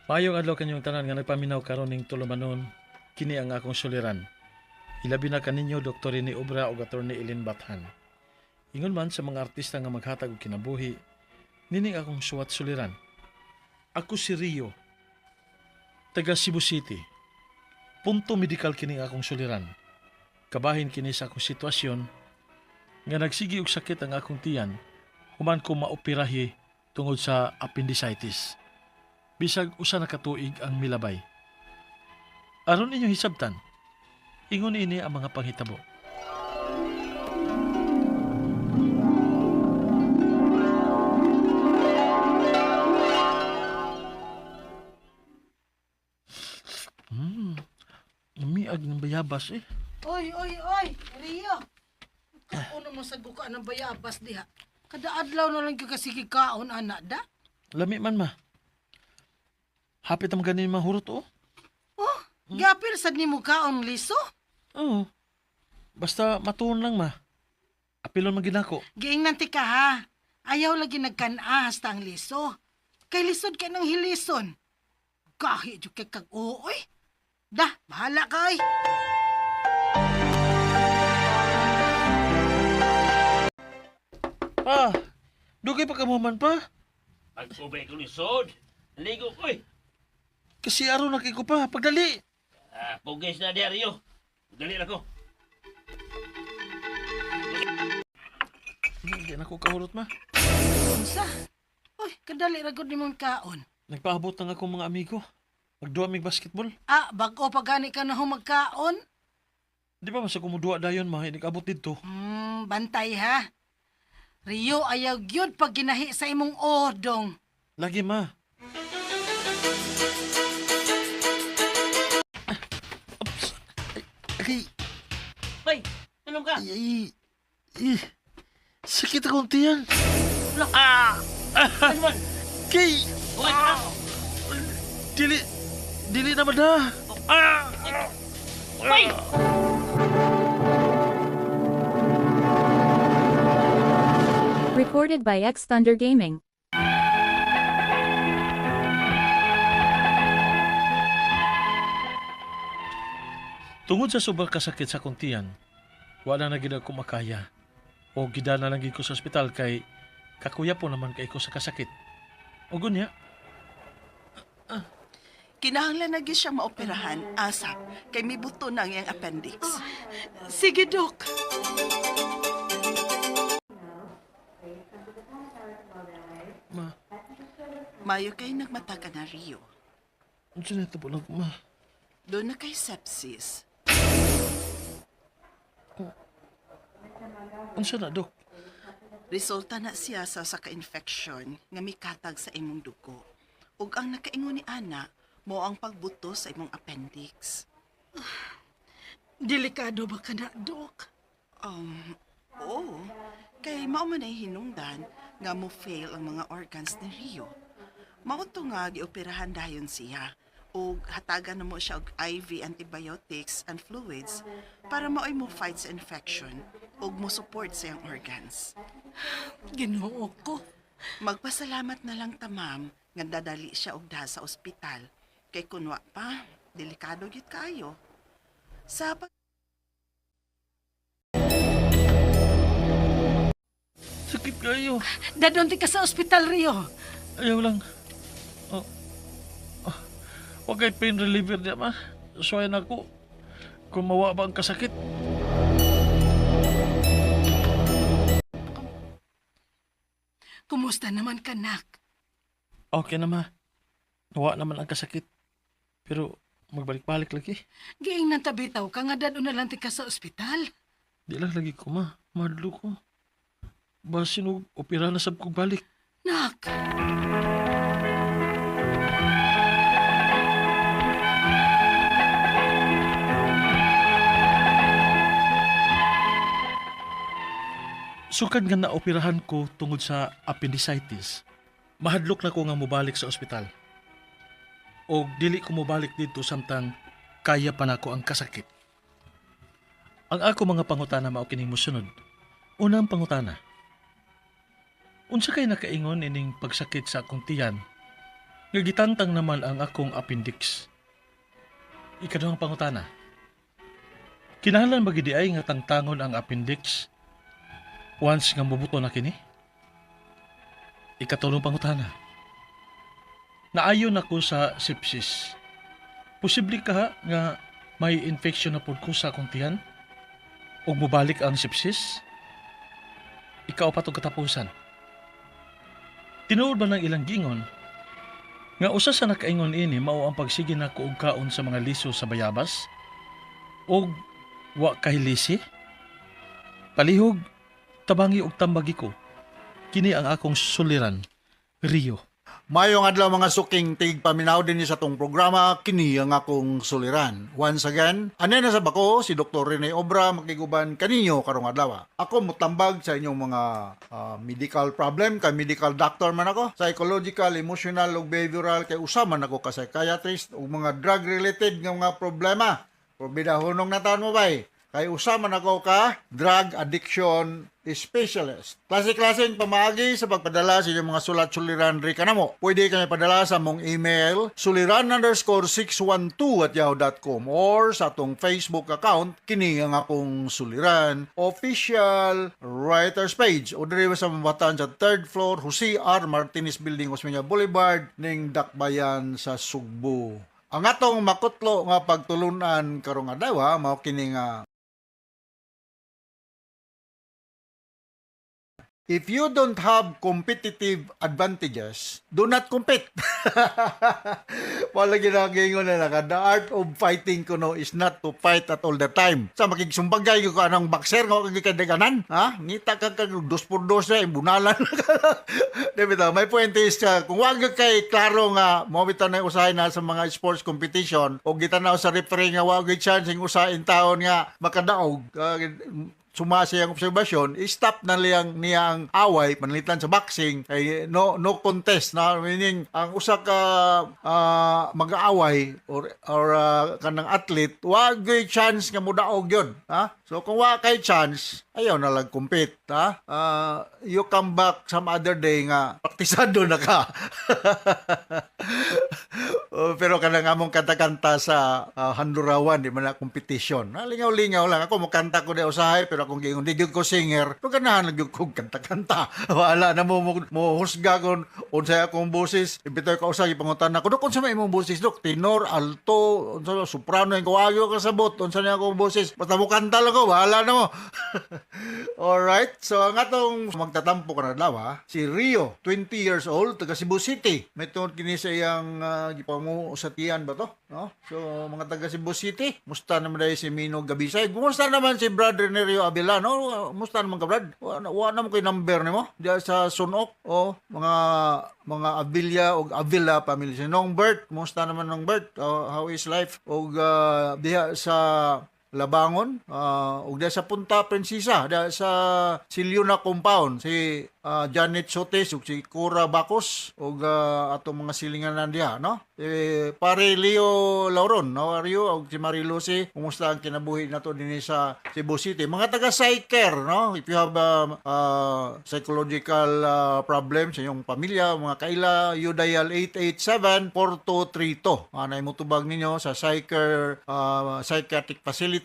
Maayong adlaw kanyong tanan nga nagpaminaw karon ning tulumanon, kini ang akong suliran. Ilabi na kaninyo Dr. Rene Obra ug Attorney Eileen Bathan. Ingon man sa mga artista nga maghatag og kinabuhi, nining akong suwat suliran. Ako si Rio, taga Cebu City. Punto medikal kining akong suliran. Kabahin kini sa akong sitwasyon nga nagsigi og sakit ang akong tiyan human ko maoperahi tungod sa appendicitis. Bisag usa na ka tuig ang milabay. Aron inyong hisabtan, ingon ini ang mga panghitabo. Miag ng bayabas eh. Oy, oy, oy, Rio. Kaon mo sa guka ng bayabas diha. Kada adlaw na lang gyud kasi kaon ana da. Lami man ma. Hapit ang ganin mahurot oh. Oh, giapil sad nimo kaon liso. Oo. Basta matuon lang ma. Apilon man ginako. Giingnan ti ka ha. Ayaw lagi nagkan-a hasta ang liso. Kay lisod kay nang hilison. Gahi jud kay kag ooy. Da, bahala ka oy. Pa, dugay pa ka mo man pa. Pag-ubay ko lisod. Ligo ko eh. Kasi aron na kay ko pa. Pagdali. Ah, pugis na diaryo. Dali na ko. Hindi na ko kahulot ma. Unsa? Oy, kadali ra gud nimong kaon. Nagpaabot ang akong mga amigo. Magduwa mig basketball. Ah, bag-o pa gani ka na humagkaon. Di ba masa kumuduwa dayon ma, hindi abot dito. Bantay ha. Rio, ayaw gyud pag ginahi sa imong odong. Lagi ma. Ah, Oops. Ay, Bay, tulong ka. ay, ay, ay. Sakit akong tiyan. Ah! Ano man? Kay, Uy, ah! dili, dili na da. Ah! Bay! Recorded by X Thunder Gaming. Tungod sa sobrang kasakit sa akong tiyan, wala na gid ako makaya. O gidala lang gid ko sa ospital kay kakuya po naman kay ko sa kasakit. O gunya, Kinahanglan na gyud siya maoperahan asap kay mibuto na ang iyang appendix. Sige, Dok. Ma, Mayo kay nagmata ka na Rio. unsa na ito po lang, ma? Doon na kay sepsis. Unsa na, Dok? Resulta na siya sa usa ka infection nga mikatag sa imong dugo. Ug ang nakaingon ni ana mo ang pagbuto sa imong appendix. Delikado ba ka na, Dok? Oo, kay mao man ay hinungdan nga mo fail ang mga organs ni Rio. Mao to nga gioperahan dayon siya ug hatagan na mo siya og IV antibiotics and fluids para maoy mo fight sa infection ug mo support sa iyang organs. Ginoo ko. Magpasalamat na lang ta ma'am nga dadali siya og daha sa ospital kay kunwa pa delikado gyud kaayo. Sa pag Sakit kayo. Dadon ti ka sa ospital, Rio. Ayaw lang. Oh. Oh. Wa kay pain reliever niya, ma. Suwayan ako. Kung mawa ba ang kasakit. Kumusta naman ka, nak? Okay na, ma. Nawa naman ang kasakit. Pero magbalik-balik lagi. Giingnan tabitaw ka nga dadon na lang ti ka sa ospital. Di lang lagi ko, ma. Madlo ko. Basin og opera na sab kog balik. Nak! Sukad nga naoperahan ko tungod sa appendicitis. Mahadlok na ko nga mobalik sa ospital. O dili ko mobalik dito samtang kaya pa nako ang kasakit. Ang ako mga pangutana mao kining mosunod. Unang pangutana. Unsa kay nakaingon ining pagsakit sa akong tiyan Nga gitangtang naman ang akong appendix? Ikaduhang pangutana. Kinahanglan ba gid ay nga tangtangon ang appendix once nga mubuto na kini? Ikatulong pangutana. Naayon ako sa sepsis. Posible kaha nga may infection na pud ko sa akong tiyan? Ug mobalik ang sepsis? Ikaapat ug katapusan. Tinuod ba ng ilang gingon nga usa sa nakaingon ini mao ang pagsige nako og kaon sa mga liso sa bayabas? Og wa kahilisi? Palihog, tabangi og tambagi ko. Kini ang akong suliran, Rio. Mayong adlaw, mga suking tigpaminaw din sa atong programa, kini ang akong suliran. Once again, ane na sa bako si Dr. Rene Obra, makiguban kaninyo karong adlaw. Ako mutambag sa inyong mga medical problem kay medical doctor man ako, psychological, emotional ug behavioral kay usa man ako ka psychiatrist, ug mga drug related nga mga problema. Probida hunong na taon mo bay. Kay usa man ako ka drug addiction specialist. Klase-klaseng pamaagi sa pagpadala sa inyong mga sulat suliran ri kanamo. Pwede kami padala sa among email suliran_612@yahoo.com or sa atong Facebook account, kini ang akong suliran official writers page, o diri sa mabatan sa third floor, Jose R. Martinez Building, Osmeña Boulevard, ning Dakbayan sa Sugbo. Ang atong makutlo nga pagtulunan karong adlaw mao kini nga: "If you don't have competitive advantages, do not compete." Wala ginagingon na lang. The art of fighting kuno is not to fight at all the time. Sa makigsumbagay ko anong boxer nga kag kadaganan, ha? Ngita ka kag dos por dos na bunalan. Di ba? My point is kung wag ka kay klaro nga mo bitaw na usahay na sa mga sports competition o gitanaw sa referee nga wa gyud chance ng usahin taon nga makadaog, suma sa iyang obserbasyon, i-stop na liyang niya ang away, panalitan sa boxing, ay no contest na, meaning ang usa ka mag-aaway or kanang athlete, wa gyud chance nga mudaog yun, ha? So kung wa kay chance, ayaw na lang compete, ha? You come back some other day nga praktisado na ka. Oh, pero kanang among kanta-kanta sa Handurawan, di man na competition. Ah, lingaw-lingaw lang. Ako, mukanta ko di usahay, pero akong giingon, di gyud ko singer. Pero ganahan lang gyud kong kanta-kanta. Wala na mo husga kung unsay akong boses. Ibitaw ka usay, ipangutan ako, "Dok, unsa may imong boses, Dok? Tenor, alto, unsa, soprano?" Yung kawayo ka sabot, unsa niya akong boses. Basta mo kanta lang ko, bahala na mo. Alright, so ang atong magtatampo ka na adlaw, ha, si Rio, 20 years old, taga Cebu City. May tungod kini sa iyang gipangu sa tiyan ba to? No? So mga taga Cebu City, musta naman dahil si Mino Gabisay? Kumusta naman si brother ni Rio Avila, no? Musta naman ka, brad? Wa naman ko'y number nimo diya sa Sunok o mga Avilla o Avila family. Si Nong Bert, kumusta naman Nong Bert? Oh, how is life? Og diha sa Labangon, ug diha sa Punta Princesa, diha sa Siliuna Compound, si Janet Sotes ug si Cora Bacos ug atong mga silinganan diha, no? Eh, pare Leo Lauron, how are you? Ug si Marie Lucy, kumusta ang kinabuhi nato dinhi sa Cebu City? Mga taga Psycare, no? If you have psychological problem sa inyong pamilya, mga kaila, you dial 887-4232. Anay mo tubag ninyo sa Psycare psychiatric facility.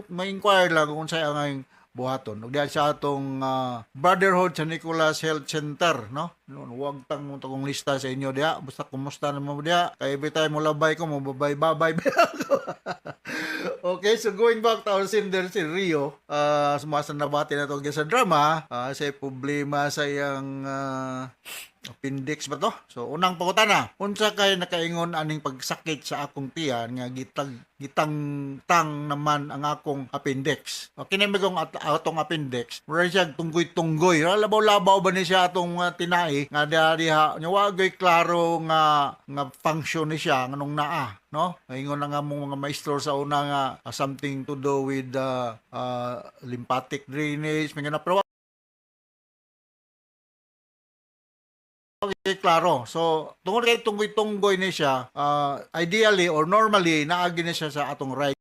May inquire lang kung unsay ang buhaton. Ug diha sa atong Brotherhood sa Nicolas Health Center, no? No, wag tang mo kong lista sa inyo diha. Basta kumusta naman mo diha? Kay every time mo labay ko, mo babay babay ako. Okay, so going back to our sender si Rio, sumasa nabati na to sa drama, sa problema sa iyang appendix ba to? So unang pangutana, unsa kay nakaingon aning pagsakit sa akong tiyan nga gitang tang naman ang akong appendix? Okay na kong atong appendix. Mura siya tunggoy-tunggoy. Labaw-labaw ba ni siya atong tinai nga diha diha nya wa gyud klaro nga function ni siya nganong naa, no? Ingon na nga mong mga maestro sa una nga something to do with lymphatic drainage, mga na, pero okay, klaro. So, tungod kay tunggoy-tunggoy ni siya, ideally or normally, naagi ni siya sa atong right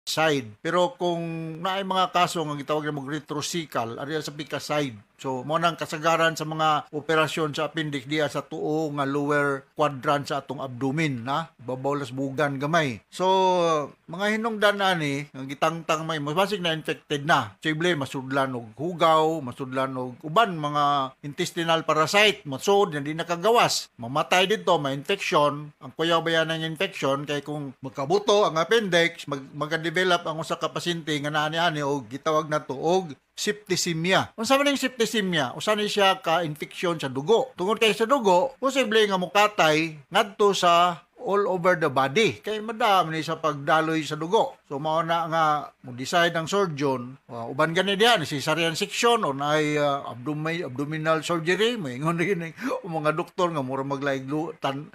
side. Pero kung naay mga kaso nga gitawag na mag retrocecal, ari sa pika side. So mo nang kasagaran sa mga operasyon sa appendix diya sa tuo nga lower quadrant sa atong abdomen na babaw las bugan gamay. So mga hinungdan ani nga gitangtang may mas basig na infected na. Simple masudlan og hugaw, masudlan og uban mga intestinal parasite, masud na di nakagawas. Mamatay dito, may infection. Ang kuyaw ba yan ng infection kay kung magkabuto ang appendix, magka-develop ang usa ka pasyente nga naa ni og gitawag na to og septicemia. Unsa man ning septicemia? Usa ni siya ka infection sa dugo. Tungod kay sa dugo, posible nga mokatay ngadto sa all over the body kay madam ni sa pagdaloy sa dugo. So mao na nga mo decide ang surgeon, uban gani diha ni cesarean section o naay abdominal surgery, moingon rin mga doktor nga mura maglaiglo tan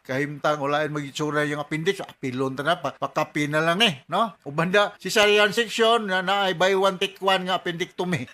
kahimtang ulain magitsura yung appendix, apilon ta na pakapi na lang eh, no? Uban da cesarean section na naay buy one take one nga appendectomy.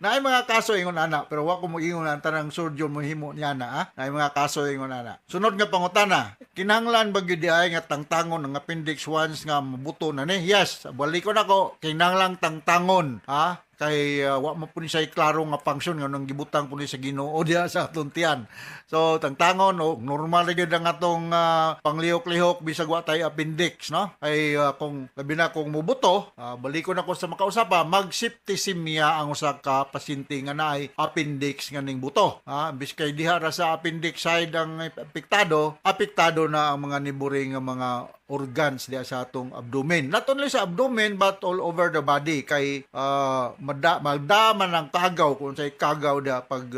Naay mga kaso ingon ana, pero wa ko moingon ang tanang surgeon mohimo niya na, ah. Naay mga kaso ingon ana. Sunod nga pangutana, kinahanglan ba gyud ay nga tangtangon ang appendix once nga mabuto na ni? Yes, balikon ako, kinahanglan tangtangon, ha? Kay wa mo po ni siya klaro nga function nga nang gibutang po ni sa Ginoo diha sa atong tiyan. So tangtangon o normal ra gyud ang atong panglihok-lihok bisag wa tay appendix, no? Kay kung labi na kung mubuto, balikon ako sa makausapa, mag-septicemia ang usa ka pasyente nga naay appendix nga ning buto. Ha, imbis kay diha ra sa appendix side ang apektado, apektado na ang mga niburing nga mga organs diha sa atong abdomen. Not only sa abdomen but all over the body kay magda man ang kagaw kung say kagaw da pag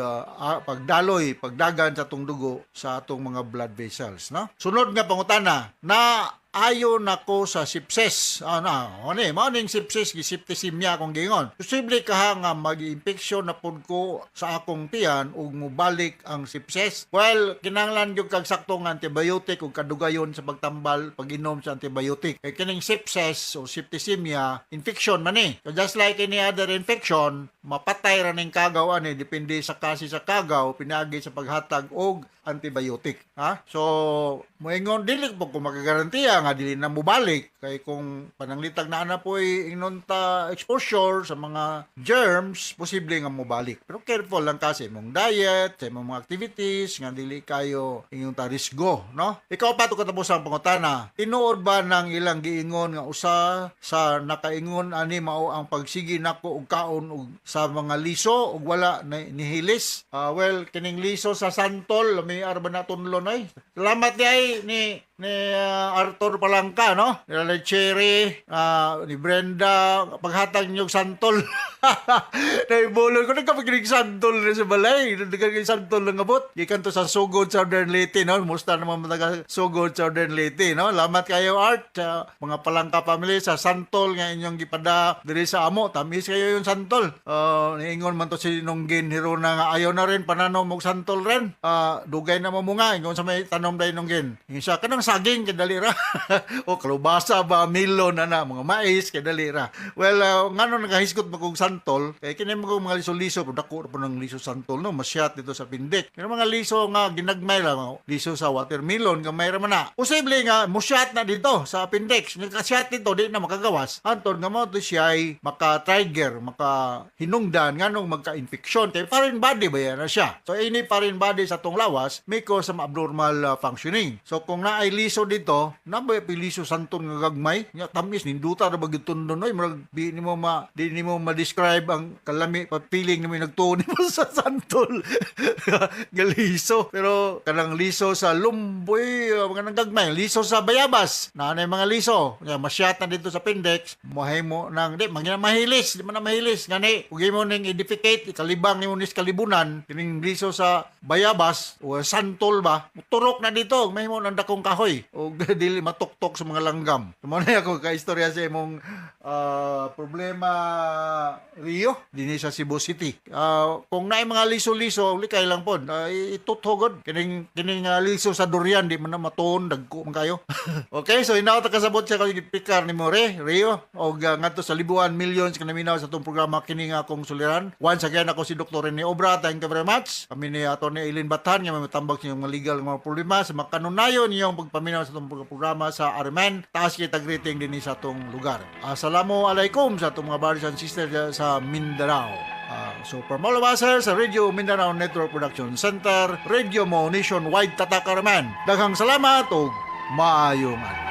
pagdaloy, pagdagan sa atong dugo sa atong mga blood vessels, no? Sunod nga pangutana, na ayo nako sa sepsis. Ah, na, ano mao ning sepsis, gi-septicemia akong giingon. Posible kaha nga mag-infection na pud ko sa akong tiyan ug mobalik ang sepsis. Well, kinahanglan gyud kag saktong antibiotic ug kadugayon sa pagtambal, pag-inom sa antibiotic. Kay kining sepsis o septicemia, infection man eh. So just like any other infection, mapatay ra ning kagaw ani, depende sa kasi sa kagaw pinaagi sa paghatag og antibiotic, ha? So moingon dili po ko makagarantiya nga dili na mobalik kay kung pananglitag na ana po'y ingnon ta exposure sa mga germs, posible nga mobalik. Pero careful lang kasi mong diet, sa imong mga activities nga dili kayo ingnon ta risgo, no? Ikaw pa to katapos ang pangutana. Tinuod ba nang ilang giingon nga usa sa nakaingon ani mao ang pagsigi nako og kaon og sa mga liso ug wala na, nihilis? Well, kining liso sa santol, may arba na tunlon ay. Salamat di ay ni Arthur Palangka, no? Ni Lalay Cherry, ni Brenda, paghatag niyo og santol. Naibulon ko, nagkapaginig santol rin sa balay. Nagkapaginig santol ng abot. Gikan to sa Sugod, Southern Leyte, no? Musta naman mga taga Sugod, Southern Leyte, no? Lamat kayo, Art, sa mga Palangka family, sa santol nga inyong gipada diri sa amo. Tamis kayo yung santol. Niingon man to si Nunggin Hiruna nga ayaw na rin pananom og santol rin. Dugay na mo nga ingon sa may tanom dahil Nunggin. Ingon siya, kanang saging kay dali ra. O kalubasa ba, melon ana, mga mais kay dali ra. Well, ngano nagahisgot mo kog santol kay kini mo mga liso-liso, pero dako ra po ng liso santol, no, masyat dito sa pindik. Pero mga liso nga ginagmay lang, oh, liso sa watermelon gamay ra man na. Posible nga musyat na dito sa appendix. Nakasyat dito di na makagawas. Anton nga mo to siya ay maka-trigger, maka hinungdan nganong magka-infection kay foreign body ba yan na siya. So ini foreign body sa atong lawas may cause sa abnormal functioning. So kung naay liso dito, nabay liso santol nga gagmay, nya tamis ninduta ra ba gyud tundon oy, murag di nimo ma-describe ang kalami pa feeling nimo nagtuon nimo sa santol nga liso. Pero kanang liso sa lumboy, mga nang gagmay, liso sa bayabas, naa mga liso, nya masyat na dito sa appendix, mohimo nang di man mahilis, di man na mahilis ngani ug imo ning i-defecate, ikalibang nimo nis kalibunan kining liso sa bayabas o santol ba, turok na dito, mahimo ng dakong kahoy o dili matuktok sa mga langgam. Mao na ako ka istorya sa imong problema, Rio, dinhi sa Cebu City. Kung naay mga liso-liso, likay lang pod, ituthogod kining kining liso sa durian, di man na matuon, dagko man kayo. Okay, so inaw ta kasabot siya kay gipikar ni More Rio og ngadto sa libuan millions kanaminaw sa atong programa kini nga akong suliran. Once again, ako si Dr. Rene Obra. Thank you very much. Kami ni Atty. Eileen Batan nga may matambag sa inyong mga legal nga mga problema sa makanunayon inyong pagpa paminaw sa atong programa sa RMN. Taas kita greeting dinhi sa atong lugar. Assalamu alaikum sa atong mga brothers and sisters sa Mindanao. So from all of us here sa Radio Mindanao Network Production Center, Radio Mo Nationwide, Tatak RMN. Daghang salamat ug maayong adlaw.